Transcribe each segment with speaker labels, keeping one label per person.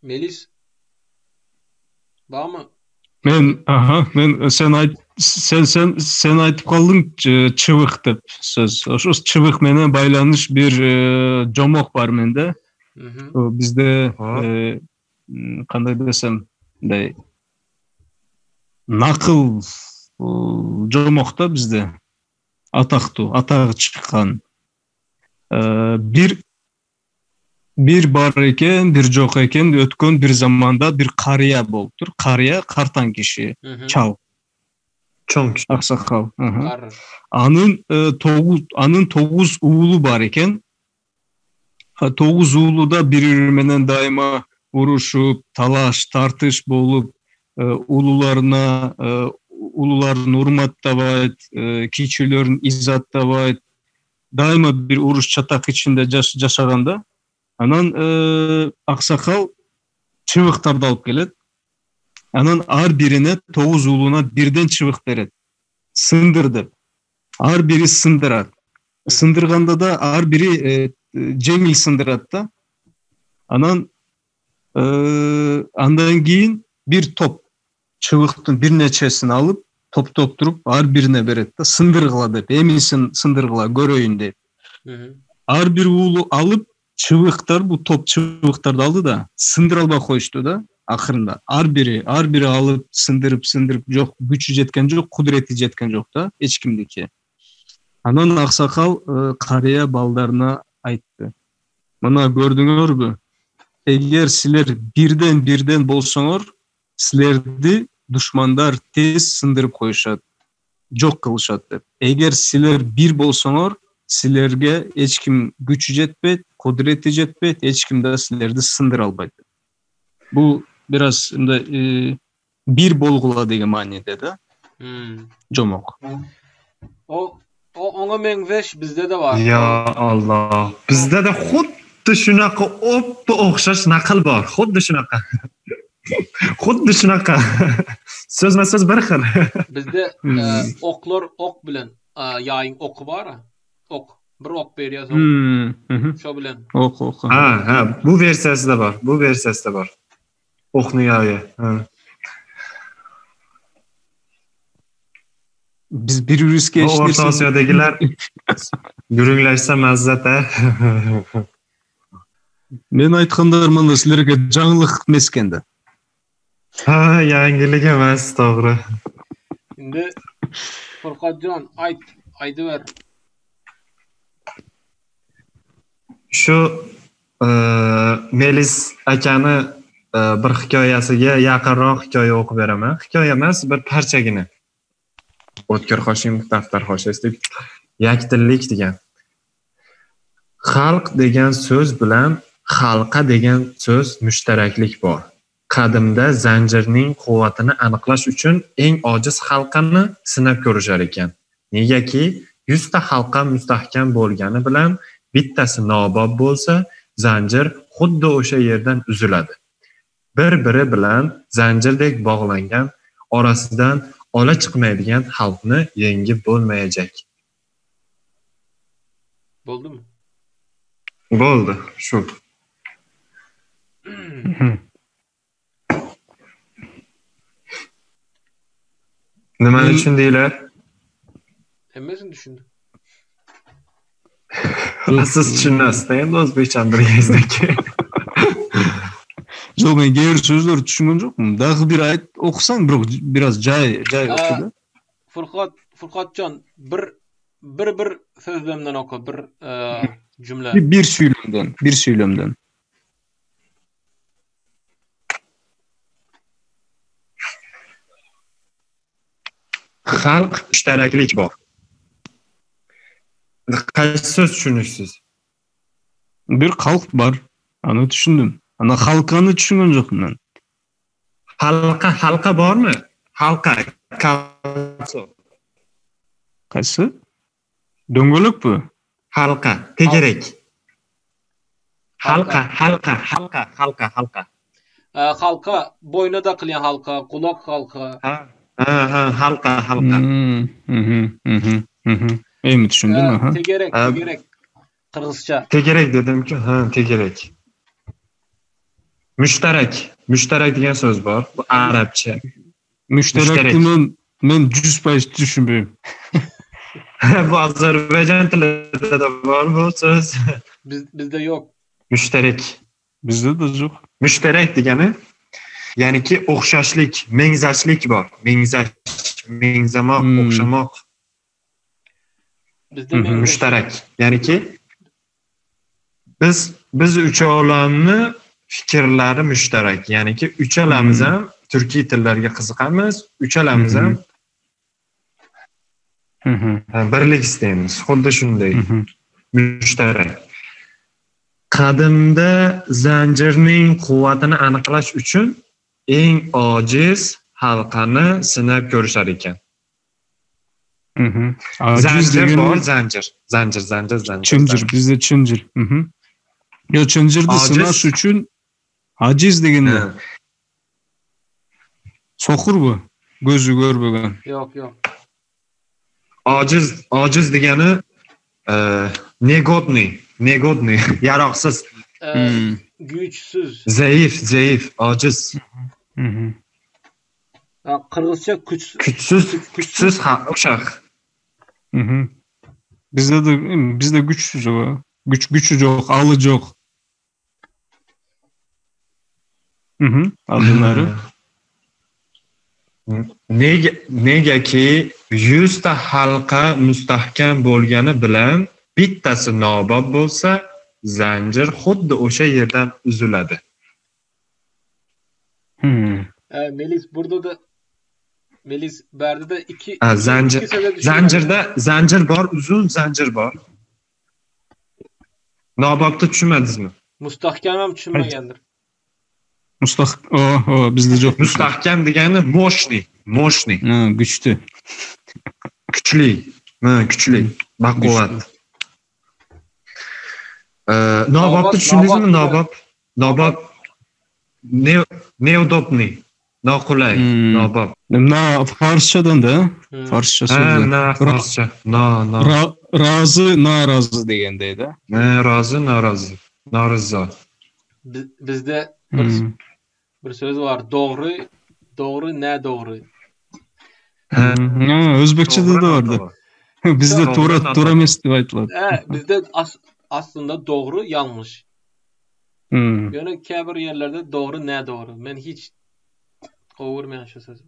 Speaker 1: Melis barmy?
Speaker 2: Men aha men sen aýt sen sen sen aýtyp galdyň çybyk dep söz. Oşo çybyk menen baýlanyş bir jomok bar mende. Bizde kanday desem mындай nakyl жомок да бизде атактуу атагы чыккан бир бир бар экен бир жок экен өткөн бир заманда бир карыя болуптур карыя картаң киши чал.
Speaker 3: Чоң киши.
Speaker 2: Аксакал анын анын тогуз уулу бар экен. Тогуз уулу да бири бири менен дайыма урушуп талаш тартыш болуп улууларына улууларын урматтабайт кичүүлөрүн иззаттабайт дайыма бир уруш чатак ичинде жашаган да. Анан аксакал чыбыктарды алып келет. Анан ар бирине тогуз уулуна бирден чыбык берет. Сындыр деп. Ар бири сындырат. Сындырганда да ар бири жеңил сындырат да. Анан андан кийин бир топ чыбыктын бир нечесин алып топтоп туруп ар бирине берет да сындыргыла деп эми сындыргыла көрөйүн деп. Ар бир уулу алып чыбыктар бул топ чыбыктарды алды да сындыра албай коюшту да акырында. Ар бири ар бири алып сындырып сындырып жок күчү жеткен жок кудурети жеткен жок да эч кимдики. Анан аксакал карыя балдарына айтты. Мына көрдүңөрбү? Эгер силер бирден бирден болсоңор силерди душмандар тез сындырып коюшат жок кылышат деп. Эгер силер бир болсоңор силерге эч ким күчү жетпейт кудурети жетпейт эч ким да силерди сындыра албайт бул бир аз мындай бир болгула деген мааниде да. Жомок.
Speaker 1: Oňa meňzeş bizde-de bar.
Speaker 3: Ya Allah. Bizde-de xuddi shunaqa oppa o'xshash naql bor. Xuddi shunaqa. Xuddi shunaqa. So'zma so'z bir xil.
Speaker 1: Bizde oklar ok bilen ýaýyň oky bar. Ok. Bir ok berýär soň. Şo bilen.
Speaker 2: Ok ok.
Speaker 3: Ha, ha, bu versiyasida bor. Bu versiyasida bor. Oqni yayi. Ha.
Speaker 2: Биз бири бирибизге
Speaker 3: эч нерсе O'rta Osiyodagilar gurunglashsa mazzat-a.
Speaker 2: Мен айткандарым анда силерге жаңылык эмес экен да.
Speaker 3: Ha, yangilik emas, to'g'ri.
Speaker 1: Indi Furqatjon aýt, aýdyber.
Speaker 3: Shu Melis akani bir hikoyasiga yaqinroq hikoya o'qib beraman. Hikoya emas, bir parchagina. O'tkir Hoshimov daftar hoshiyasida yakdillik degan. Xalq degan so'z bilan xalqa degan so'z mushtaraklik bor. Qadimda zanjirning quvvatini aniqlash uchun eng ojiz halqani sinab ko'rishar ekan. Negaki 100 ta halqa mustahkam bo'lgani bilan bittasi nobop bo'lsa, zanjir xuddi o'sha yerdan uziladi. Bir-biri bilan zanjirdek bog'langan, orasidan ola chiqmaydigan xalqni yengib bo'lmayajak.
Speaker 1: Bo'ldimi?
Speaker 3: Bo'ldi, shu. Nimani tushundinglar?
Speaker 1: Hemmesini tushundim.
Speaker 3: Siz tushunasiz endi o'zbekchani bilganingizdan
Speaker 2: Жок, мен кээ бир сөздөрдү түшүнгөн жокмун. Дагы бир айт окусаң, бирок бир аз жай жай оку да.
Speaker 1: Furqat, Furqatjon, bir bir bir sözlemden oku, bir jümle.
Speaker 2: Bir süýlemden, bir süýlemden.
Speaker 3: Xalq mushtaraklik bor. Qaysi so'z tushunishsiz?
Speaker 2: Bir xalq bor. Аны tushundim. Ана halkany tushungan jokmун мен.
Speaker 3: Halqa, halqa bormi? Halqa.
Speaker 2: Qaysi? Дөңгөлөкпү?
Speaker 3: Halqa, tegarak. Halqa, halqa, halqa, halqa, halqa.
Speaker 1: Halka, boýna dakylýan halka, gulak halka.
Speaker 3: Ha, ha, ha, halqa, halqa.
Speaker 2: Эми түшүндүм, аха.
Speaker 1: Tegerek, tegerek. Gyrgyzça.
Speaker 3: Tegerek dedim-ku, ha, tegerek. Müşterek. Müşterek diýen söz bar. Bu arapça.
Speaker 2: Müşterek men men 100% düşünmeýän.
Speaker 3: Bu Azerbaýjan tilinde de bar bu söz.
Speaker 1: Biz bizde ýok.
Speaker 3: Müşterek.
Speaker 2: Bizde de ýok.
Speaker 3: Müşterek diýeni ýagny o'xshashlik, meňzeşlik bar. Meňzeş, meňzemek, hmm. o'xshamoq.
Speaker 1: Bizde meňzeş.
Speaker 3: Müşterek. Ýagny Biz biz ucholanni fikrlari mushtarak, ya'niki uchalamiz ham turkiy tillarga qiziqamiz, uchalamiz ham birlik istaymiz. Xuddi shunday. Mushtarak. Qadimda zanjirning quvvatini aniqlash uchun eng ojiz halqani sinab ko'rishar ekan. Zanjir bor, zanjir. Zanjir, zanjir, zanjir.
Speaker 2: Çınjyr, bizde çınjyr. Ýok, çynjyrdy synaş üçin ajiz degende. Sokur bu, gözi görmegen.
Speaker 1: Ýok, ýok.
Speaker 3: Ajiz, ajiz degeni negodnyý, negodnyý, ýaraksyz.
Speaker 1: Güýçsüz.
Speaker 3: Zeýif, zeýif, ajiz.
Speaker 1: Kyrgyzça küç
Speaker 3: küçsüz küçsüz ha uşak.
Speaker 2: Mhm. Bizde de bizde güçsüz o. Güç güçü yok, alı yok. Mhm. Adımları.
Speaker 3: Nega negaki 100 ta halqa mustahkam bo'lgani bilan bittasi nobop bo'lsa, zanjir xuddi o'sha yerdan uziladi.
Speaker 2: Hmm.
Speaker 1: E, Melis burada da Melis berde de iki,
Speaker 3: ha, zanjir, iki zanjirda zanjir bor, uzun zanjir bor. Nobobni tushunmadingizmi?
Speaker 1: Mustahkam ham tushunmagandir.
Speaker 2: Mustah o, o bizde yo'q.
Speaker 3: Mustahkam degani мощный, мощный.
Speaker 2: Ha, güçlü.
Speaker 3: Kuchli. Ha, kuchli. Baquvvat. Nobobni tushundingizmi? Nobob. Nobob neudobniy noqulay hmm. nobob
Speaker 2: na farsçadan da hmm. farsça
Speaker 3: sözi na farsça na na
Speaker 2: razy narazy degende da
Speaker 3: ne razy narazy narizo
Speaker 1: bizde bir hmm. bir söz bar dogry dogry ne dogry
Speaker 2: özbekçede de bardy bizde tura tura emes diýip aýdylady
Speaker 1: bizde aslynda dogry ýalňyş
Speaker 2: Hmm.
Speaker 1: Ýöne käbir ýerlerde dogry nädogry. Men hiç gowy görmeýän şu sözi.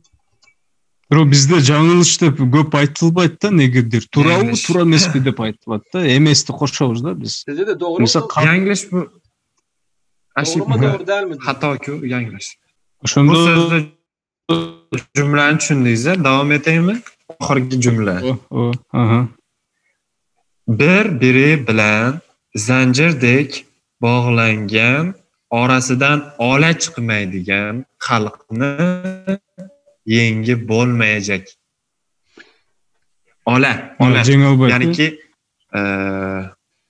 Speaker 2: Bro bizde jaňylyş diýip köp aýtylmaýdy da negedir. Turaby tura emesmi diýip aýtylady da. Emesdi goşabyz da biz.
Speaker 1: Bizde de dogry.
Speaker 2: Mesela
Speaker 3: Ýalňyş bu
Speaker 1: Dogrymy dogry dälmi?
Speaker 3: Hata-ku ýalňyş.
Speaker 2: Şonda
Speaker 3: Bu sözde jümläni düşündiňiz dowam edeýinmi? Ahyrky jümle.
Speaker 2: O, aha.
Speaker 3: Bir biri bilan zanjirdek bog'langan, orasidan ola chiqmaydigan xalqni yengib bo'lmayajak. Ola, ola. Ya'niki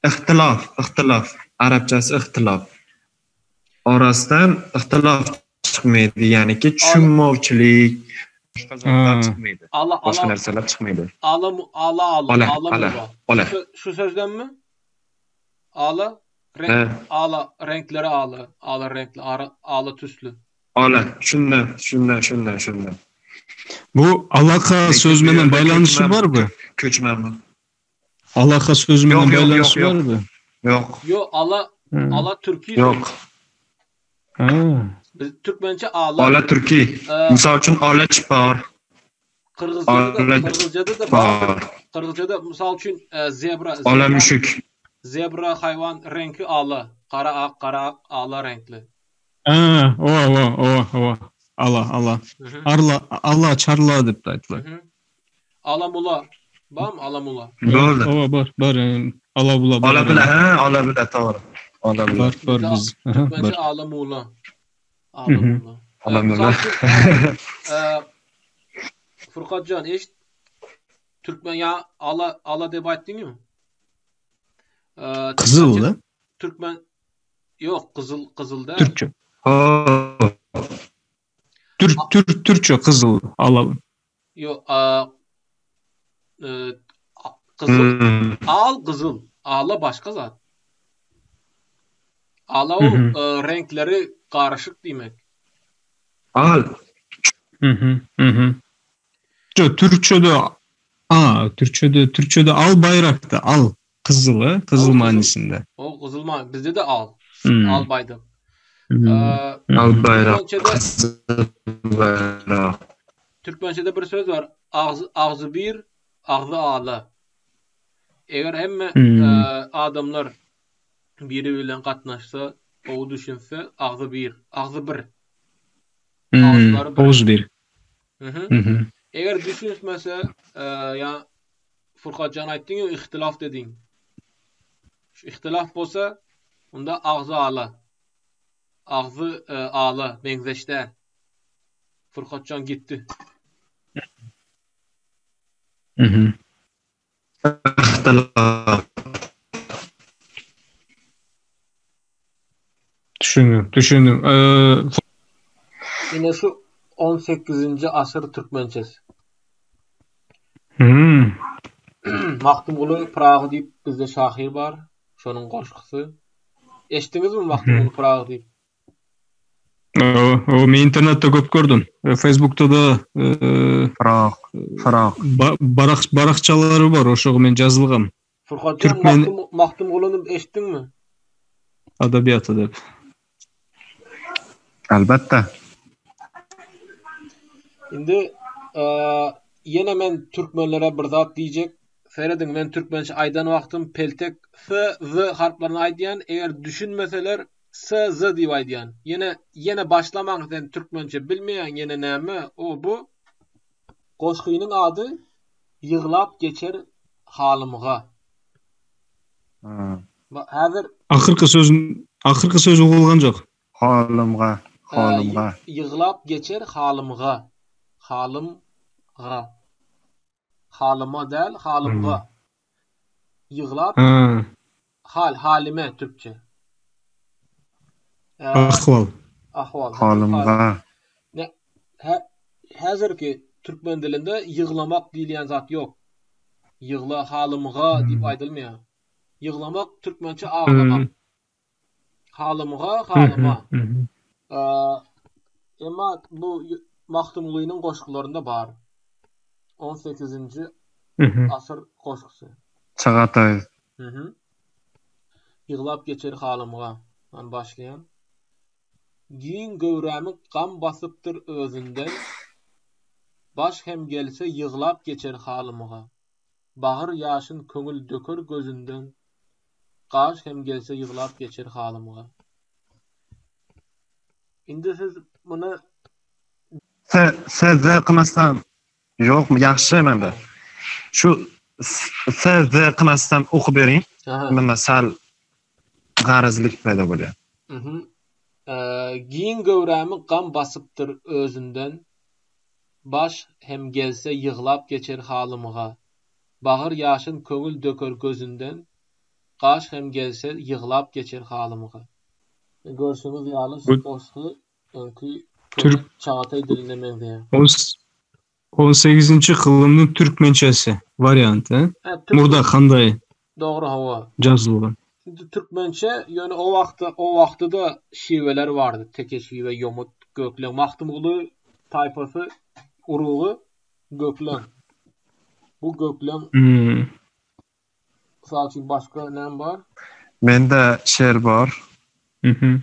Speaker 3: ixtilof, ixtilof, arabchasi ixtilof. Orasidan ixtilof chiqmaydi, ya'niki tushunmovchilik, boshqa zatlar chiqmaydi. Boshqa narsalar chiqmaydi.
Speaker 1: Ala ala
Speaker 3: ala ala ala.
Speaker 1: Şu sözdenmi? Ala renk ala renkleri ala, ala renkli, ala tüslü.
Speaker 3: Ala, şundan, şundan, şundan, şundan.
Speaker 2: Bu alaka söz menen baýlanyşy barmy?
Speaker 3: Köçmenmi?
Speaker 2: Alaka söz menen baýlanyşy barmy?
Speaker 3: Ýok.
Speaker 1: Ýok, ala ala türki.
Speaker 3: Ýok.
Speaker 2: Ha.
Speaker 1: Biz türkmençe ala.
Speaker 3: Ala türki. Mysal üçin ala çypar.
Speaker 1: Gyrgyzçada da, gyrgyzçada da bar. Gyrgyzçada mysal üçin zebra.
Speaker 3: Ala müşük.
Speaker 1: Zebra haýwan reňki ala. Gara ak, gara ak, ala reňkli.
Speaker 2: Ha, owa, owa, owa, owa. Ala, ala. Arla, ala, çarla diýip aýdylar.
Speaker 1: Ala mula. Barmy ala mula?
Speaker 3: Boldy.
Speaker 2: Owa, bar, bar. Ala bula
Speaker 3: bar. Ala bula, ha, ala bula dogry. Ala bula.
Speaker 2: Bar, bar biz.
Speaker 1: Türkmençe ala mula. Ala mula.
Speaker 3: Ala mula.
Speaker 1: Furkatjan eşit. Türkmen ya ala ala diýip aýtdyňmy?
Speaker 2: Gyzyl da.
Speaker 1: Türkmen Ýok, gyzyl, gyzyl däl.
Speaker 2: Türkçe. Tür, tür, türkçe gyzyl ala.
Speaker 1: Ýok, a e, gyzyl, hmm. al gyzyl, ala başga zat. Ala o e, reňkleri Garyşyk diýmek.
Speaker 3: Al.
Speaker 2: Mhm. Mhm. Ýok, türkçede a, türkçede türkçede al baýrakda al gyzyl, e, gyzyl manysynda.
Speaker 1: O gyzyl man, bizde-de al. Hmm. Al baýdak.
Speaker 2: Hmm.
Speaker 3: Al baýrak. Gyzyl baýrak.
Speaker 1: Türkmençede bir söz bar. Agzy agzy bir, agzy ala. Eger hemme hmm. e, adamlar biri bilen gatnaşsa, gowy düşünse, agzy bir, agzy bir.
Speaker 2: Hmm. Agyzlary bir. Oguz bir.
Speaker 1: Mhm. Eger düşünmese, e, ýa Furkatjan aýtdyň ihtilaf dediň. Şu ihtilaf bolsa, onda agzy ala. Agzy e, ala meňzeş däl. Furkatjan gitdi.
Speaker 2: Mhm. Düşündim, düşündim. Ee,
Speaker 1: Ine şu 18-nji asyr türkmençesi.
Speaker 2: Hmm.
Speaker 1: Magtymguly Pyragy diýip bizde şahyr bar. Şonuň goşgusy. Eşitdiňizmi Magtymguly Pyragy diýip?
Speaker 2: O, men internetde köp gördüm. Facebookda da
Speaker 3: Fyrak, Fyrak.
Speaker 2: Barak barakçalary bar, oşoga men ýazylgam.
Speaker 1: Furkat Türkmen Magtymgulyny eşitdiňmi?
Speaker 2: Adabiýaty diýip.
Speaker 3: Elbetde.
Speaker 1: Indi ýene men türkmenlere bir zat diýjek. Serediň, men türkmençe aýdan wagtym peltek s, z harplaryny aýdýan. Eger düşünmeseler S Z diýip aýdýan. Ýene ýene başlamaň sen türkmençe bilmeýäň ýene näme o bu. Goşgynyň ady Ýyglap geçer halymga. Häzir.
Speaker 2: Ahyrky söz ahyrky söz ugulgan jok.
Speaker 3: Halymga halymga.
Speaker 1: Ýyglap geçer halymga. Halymga. Halyma däl halymga. Ýyglap Hal, halime türkçe.
Speaker 2: Ahwal.
Speaker 1: Ahwal.
Speaker 3: Halymga.
Speaker 1: Ne, hä, häzirki türkmen dilinde ýyglamak diýilýän zat ýok. Ýygla, halymga diýip aýdylmaýar. Ýyglamak türkmençe aglamak. Halymga, halyma. Emma bu Magtymgulynyň goşgularynda bar. 18-nji asyr goşgusy.
Speaker 3: Çagataý.
Speaker 1: Ýyglap geçer halymga. Man başlaýan. Giň göwrämi gam basypdyr özünden, Baş hem gelse ýyglap geçer halymga. Bagyr ýaşyn köňül döker gözünden, Gaş hem gelse ýyglap geçer halymga. Indi siz muny.
Speaker 3: S, S, Z kylmasam ýokmy ýagşy mende. Şu S, Z kylmasam okyp beriň. Mende sal garazlyk peýda bolýar.
Speaker 1: Mhm. Giň göwrämi gam basypdyr özünden, Baş hem gelse ýyglap geçer halymga. Bagyr ýaşyn köňül döker gözünden, Gaş hem gelse ýyglap geçer halymga. Görşüňiz ýaly şu goşgy öňki köne çagataý diline meňzeýär.
Speaker 2: On sekizinji kylymyň türkmençesi warianty. Murda kanday
Speaker 1: Dogry hawa.
Speaker 2: Jazylgan.
Speaker 1: Indi türkmençe ýöne o wagtda o wagtda-da şiweler bardy. Teke şiwe, ýomut, gökleň, Magtymguly taýpasy urugy gökleň. Bu gökleň.
Speaker 2: Hmm.
Speaker 1: Mysal üçin başga näme bar?
Speaker 3: Mende şer bar.
Speaker 2: Mhm.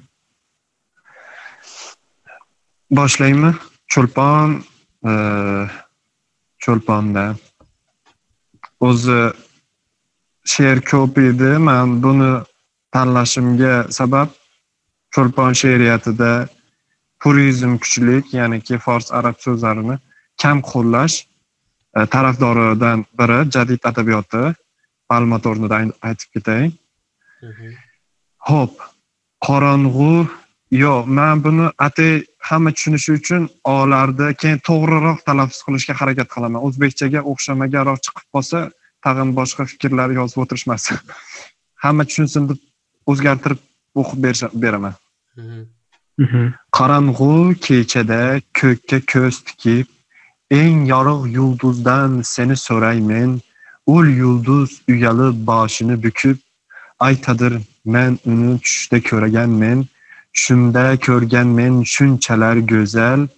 Speaker 3: Başlaýynmy? Çolpan, Çolpan däl. Ozi şeýer köp idi. Men bunu tanlaşymga sebäp Çolpan şeýriýetide purizm küçülik, ýagny fars arap sözlerini kem qo'llash e, tarafdoridan biri jadid adabiyoti. Ma'lumot o'rnida aytib ketay. Xo'p, qorong'u yo'q, men buni atay hamma tushunishi uchun olarda keyin to'g'riroq talaffuz qilishga harakat qilaman. O'zbekchaga o'xshamaganroq chiqib qolsa, tag'in boshqa fikrlar yozib o'tirishmasin. Hamma tushunsin deb o'zgartirib o'qib beraman. Qorong'u kechada ko'kka ko'z tikib, eng yorug' yulduzdan seni so'raymen. Ul yulduz uyalib boshini bukib, aytadir men uni tushda ko'raganmen. Tüşümde körgen men şunçalar gözel,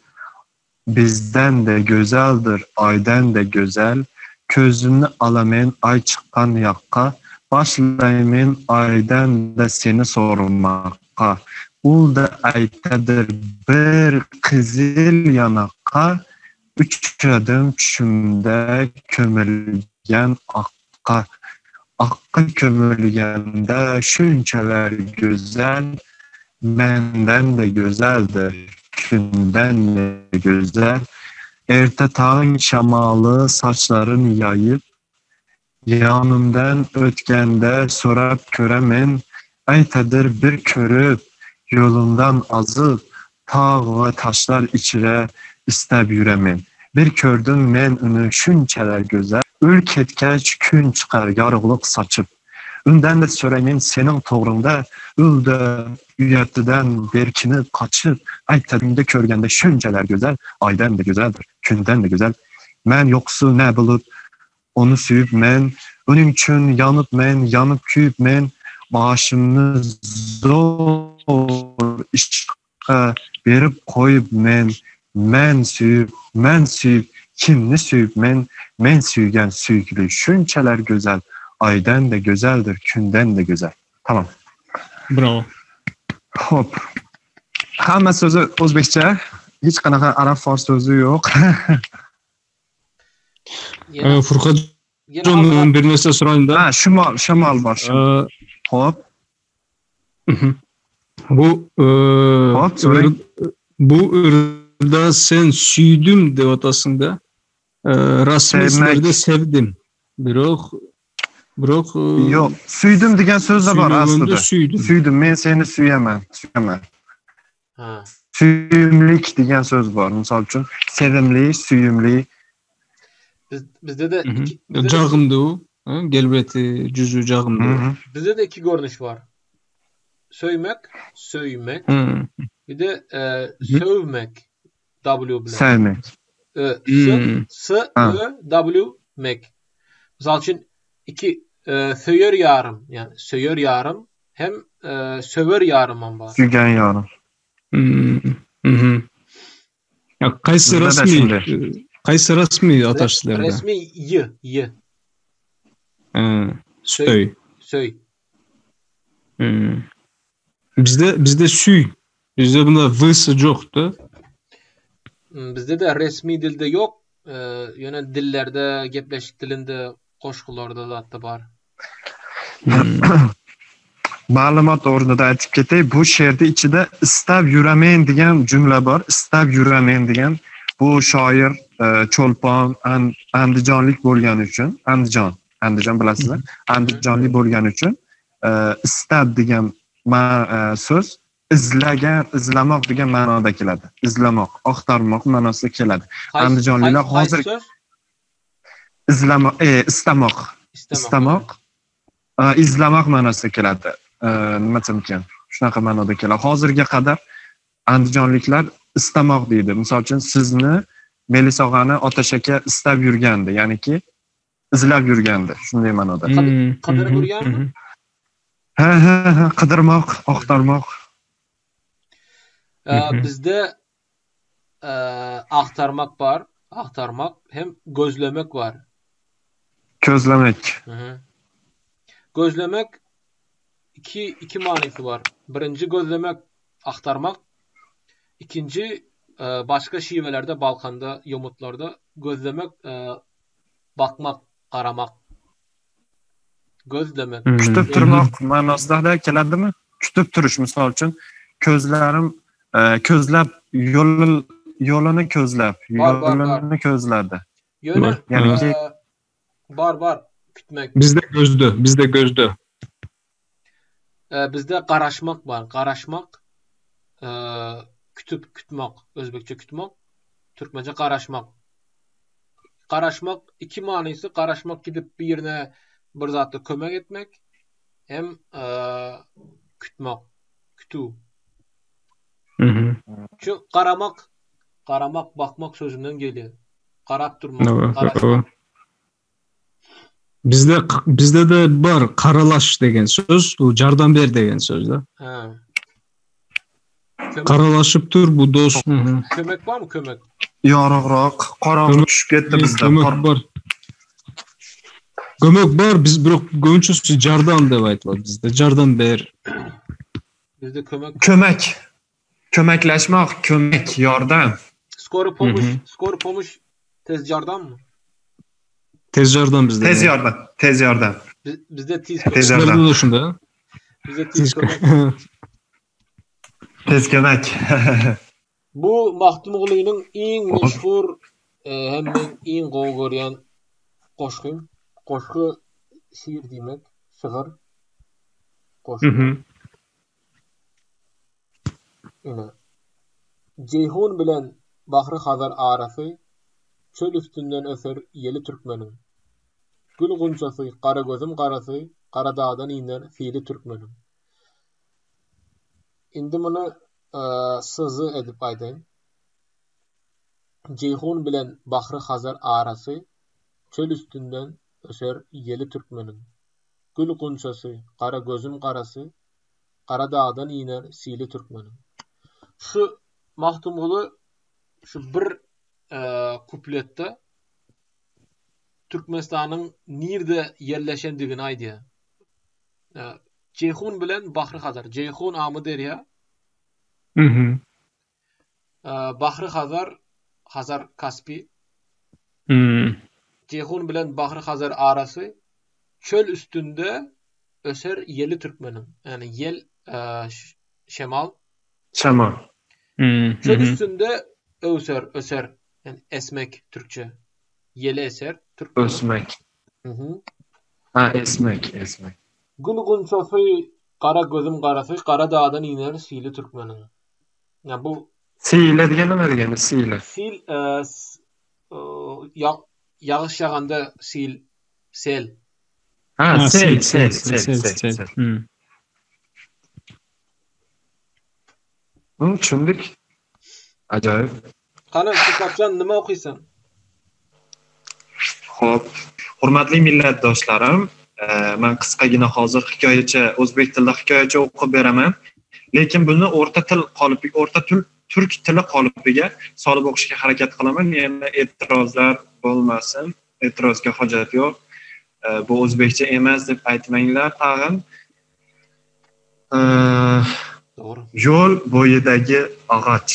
Speaker 3: Bizden-de gözeldir, Aýdan-da gözel. Közümni alamen Aý çykgan ýakga, Başlaýmen Aýdan-da seni sormakga. Ul-da aýtadyr bir gyzyl ýanakga, Uçradym tüşümde kömülgen akga. Akga kömülgende şunçalar gözel, Menden-de gözeldir, Künden-de gözel. Erte taň şemaly saçlaryn ýaýyp, Ýanymdan ötgende sorap köremen, Aýtadyr bir körüp, ýolumdan azyp, Tag we taşlar içre istäp ýüremen. Bir kördüm men üni şunçalar gözel, Ül ketgeç kün çykar ýaryglyk saçyp. Ünden-de söreýmen seniň togruňda, Ül-de uýatydan berkinip gaçyp, Aýtadymda körgende şunçalar gözel, Aýdan-da gözeldir, künden-de gözel. Men ýoksul nä bolup, Ony söýüp men, Onuň üçin ýanyp men, ýanyp küýüp men, Başymny zor yşka berip goýup men, Men söýüp, men söýüp, kimni söýüp men, Men söýgen söýgüli şunçalar gözel, Aýdan-da gözeldir, künden-de gözel. Tamam.
Speaker 2: Bravo.
Speaker 3: Hop. Hamma sözi o'zbekcha, hech qanaqa arab fors sözi ýok.
Speaker 2: Furkatjon men bir nerse suraýyn da.
Speaker 3: Ha, şumal, şamal bar. Hop.
Speaker 2: Bu Hop, soraý. Bu yrda sen süýdüm diýip atasyň da. Rasmi sizlerde sevdim. Birok birok
Speaker 3: Ýok, süýdüm diýen söz de bar aslynda. Süýdüm, men seni süýemen, süýemen.
Speaker 1: Ha.
Speaker 3: Süýümlik diýen söz bar. Mysal üçin, sevimli, süýümli.
Speaker 1: Biz bizde de
Speaker 2: iki, bizde jagymdy, gelbeti, jüzü jagymdy.
Speaker 1: Bizde de iki görnüş bar. Söýmek, söýmek. Bir de e, sövmek. W bilen.
Speaker 3: Sevmek.
Speaker 1: E, S, S, Ö, W, mek. Mysal üçin, iki e, söýer ýarym, ýani söýer ýarym Hem söwer ýarymam bar.
Speaker 3: Söýgen ýarym.
Speaker 2: Mhm. Ýa kaýsy rasmi? Kaýsy rasmi ataş sizlerde?
Speaker 1: Resmi y, y.
Speaker 2: Söý.
Speaker 1: Söý.
Speaker 2: Bizde bizde süý. Bizde bunda w-si ýokdy.
Speaker 1: Bizde-de resmi dilde ýok. Ýöne dillerde, gepleşik dilinde, goşgularda zatda bar.
Speaker 3: Maglumat ornunda aýtyp keteý, bu şerde içide istab ýüremen diýen jümle bar. Istab ýüremen diýen bu şaýyr e, Çolpan Andijanlik bolgany üçin, Andijan, Andijan bilasizlar, Andijanlik bolgany üçin e, istab degan e, söz izlagan, izlamoq degan ma'noda keladi. Izlamoq, axtarmoq ma'nosida keladi. Andijonliklar hozir izlamoq, e, istamoq. Istamoq. Izlamoq ma'nosida keladi. Nima desam ekan? Shunaqa ma'noda keladi. Hozirga qadar andijonliklar istamoq deydi. Misol uchun sizni Melis og'ani Otash aka istab yurgandi, ya'niki izlab yurgandi, shunday ma'noda.
Speaker 1: Hmm, qidirib yurganmi?
Speaker 3: Ha, ha, ha, qidirmoq, axtarmoq.
Speaker 1: Bizde agtarmak bar, agtarmak hem gözlemek bar.
Speaker 3: Közlemek.
Speaker 1: Gözlemek iki iki manysy bar. Birinji gözlemek agtarmak, ikinji başga şiwelerde Balkanda, ýomutlarda gözlemek bakmak, garamak. Gözlemek.
Speaker 3: Kütüp turmak manasynda keladimi? Kütüp turuş mysal üçin közlerim e, közlep ýolun ýoluny közlep, ýoluny közledi.
Speaker 1: Ýöne ýani bar bar kütmek.
Speaker 2: Bizde gözde, bizde gözde.
Speaker 1: E, bizde garaşmak bar. Garaşmak e, kütüp kütmek, özbekçe kütmek, türkmençe garaşmak. Garaşmak iki manysy garaşmak gidip birine bir zatda kömek etmek hem e, kütmek, kütüw. Şu garamak, garamak, bakmak sözünden gelýär. Garap durmak, garaşmak.
Speaker 2: Bizde bizde de bar karalaş degen söz, bu jardam ber degen söz da.
Speaker 1: Ha.
Speaker 2: Garalaşyp dur bu dost.
Speaker 1: Kömek barmy kömek?
Speaker 3: Ýorugrak, garaňky düşüp ketdi bizde.
Speaker 2: Kömek bar. Kömek bar, biz birok köpünçesi jardam dep aýtylady bizde. Jardam ber.
Speaker 1: Bizde kömek.
Speaker 3: Kömek. Kömekleşmek, kömek, ýardam.
Speaker 1: Skoro pomoş, skoro pomoş tez jardammy?
Speaker 2: Tez jardam bizde.
Speaker 3: Tez ýardam, tez ýardam.
Speaker 1: Bizde tiz kömek.
Speaker 3: Tez ýardam.
Speaker 2: Şunda.
Speaker 1: Bizde tiz kömek.
Speaker 3: Tez kömek.
Speaker 1: Bu Magtymgulynyň iň meşhur hem meň iň gowy görýän goşgym. Goşgy şiir diýmek, şygyr. Goşgy. Ine. Jeýhun bilen Bahry Hazar arasy, Çöl üstünden öser ýeli türkmeniň. Gül gunçasy, gara gözüm garasy, Gara dagdan iner sili türkmeniň. Indi muny SZ edip aýdaýyn. Jeýhun bilen Bahry Hazar arasy, Çöl üstünden öser ýeli türkmeniň. Gül gunçasy, gara gözüm garasy, Gara dagdan iner sili türkmeniň. Şu Magtymguly şu bir kupletde Türkmenistanyň nirde ýerleşendigini aýdýar. Jeýhun bilen Bahry Hazar. Jeýhun Amyderýa.
Speaker 2: Mhm.
Speaker 1: Bahry Hazar, Hazar Kaspi.
Speaker 2: Mhm.
Speaker 1: Jeýhun bilen Bahry Hazar arasy çöl üstünde öser ýeli türkmeniň. Ýagny ýel şemal.
Speaker 3: Şemal.
Speaker 1: Çöl üstünde öwser, öser. Ýagny esmek türkçe. Ýeli eser
Speaker 3: türkmeniň. Ösmek. Ha, esmek, esmek.
Speaker 1: Gül gunçasy, gara gözüm garasy, gara dagdan iner sili türkmeniň. Ýa bu
Speaker 3: Sile diýen nime diýeni sile?
Speaker 1: Sil ýagyş ýaganda sil, sel.
Speaker 3: Ha, sel, sel, sel, sel. Hı, düşündik. Ajaýyp.
Speaker 1: Gana, Furkatjan nima okysan?
Speaker 3: Xo'p, hurmatli millatdoshlarim, men qisqagina hozir hikoyacha, o'zbek tilida hikoyacha o'qib beraman. Lekin buni o'rta til qolipi, o'rta til turk tili qolipiga solib o'qishga harakat qilaman. Yana e'tirozlar bo'lmasin, e'tirozga hojat yo'q. Bu o'zbekcha emas deb aytmanglar tag'in.
Speaker 1: To'g'ri.
Speaker 3: Yo'l bo'yidagi og'och.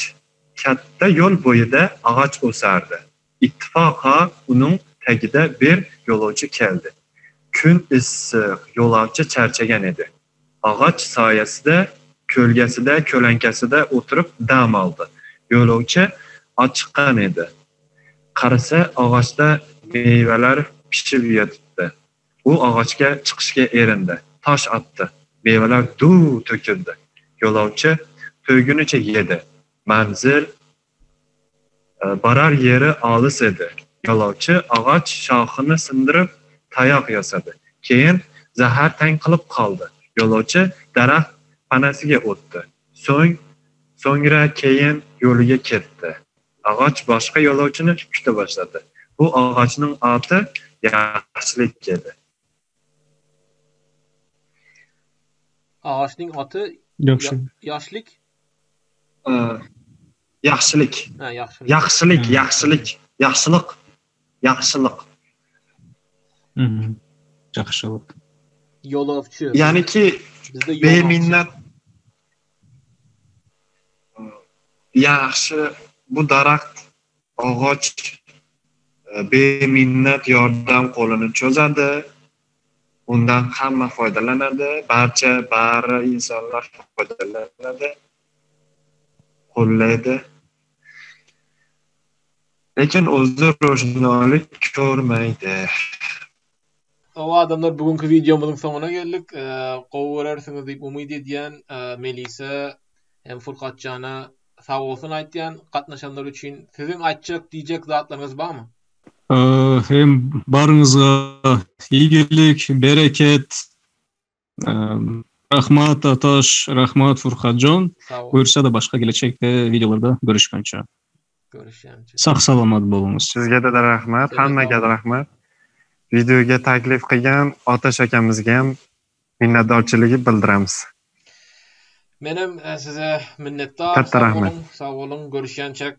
Speaker 3: Katta yo'l bo'yida og'och o'sardi. Ittifoqo uning tagida bir yo'lovchi keldi. Kun issiq, yo'lovchi charchagan edi. Og'och soyasida, ko'lgasida, ko'lankasida o'tirib dam oldi. Yo'lovchi ochiqqan edi. Qarasa, og'ochda mevalar pishib yotibdi. U og'ochga chiqishga erindi. Tosh otdi. Mevalar duv to'kildi. Yo'lovchi to'ygunicha yedi. Manzil borar yeri olis edi. Yo'lovchi og'och shoxini sindirib tayoq yasadi. Keyin zahar tang qilib qoldi. Yo'lovchi daraxt panasiga o'tdi. So'ng so'ngra keyin yo'liga ketdi. Og'och boshqa yo'lovchini kuta boshladi. Bu og'ochning oti yaxshilik edi.
Speaker 1: Og'ochning oti yoshlik?
Speaker 3: Yaxshilik.
Speaker 1: Ha, yaxshilik.
Speaker 3: Yaxshilik, yaxshilik, yaxshilik, yaxshilik.
Speaker 2: Yaxshilik.
Speaker 1: Yo'lovchi.
Speaker 3: Ya'niki
Speaker 1: Bizda yo'lovchi.
Speaker 3: beminnat yaxshi bu daraxt og'och beminnat yordam qo'lini cho'zadi. Undan hamma foydalanadi, barcha bari insonlar foydalanadi, qo'llaydi. Lekin o'zi ro'shnolik ko'rmaydi.
Speaker 1: Hawa adamlar bugünki wideomyzyň soňuna geldik. Gowy görersiňiz diýip umyt edýän. Melisa hem Furkatjana sag bolsun aýtýan gatnaşanlar üçin. Siziň aýtjak diýjek zatlaryňyz barmy?
Speaker 2: Hem baryňyzga igilik, bereket. Rahmat Ataş, rahmat Furkatjon.
Speaker 1: Sag bol.
Speaker 2: Buýursa-da başga gelejekde wideolarda görüşgünçe.
Speaker 1: Görüşýänçe.
Speaker 2: Sag salamat boluňyz.
Speaker 3: Sizga-da rahmat,
Speaker 1: Sizga
Speaker 3: hammaga
Speaker 1: sag
Speaker 3: rahmat. Videoga taklif qilgan Otash akamizga ham minnatdorchilik bildiramiz.
Speaker 1: Menem size minnetdar.
Speaker 3: Katta
Speaker 1: Sag
Speaker 3: rahmet.
Speaker 1: boluň, sag boluň. Görüşýänçäk.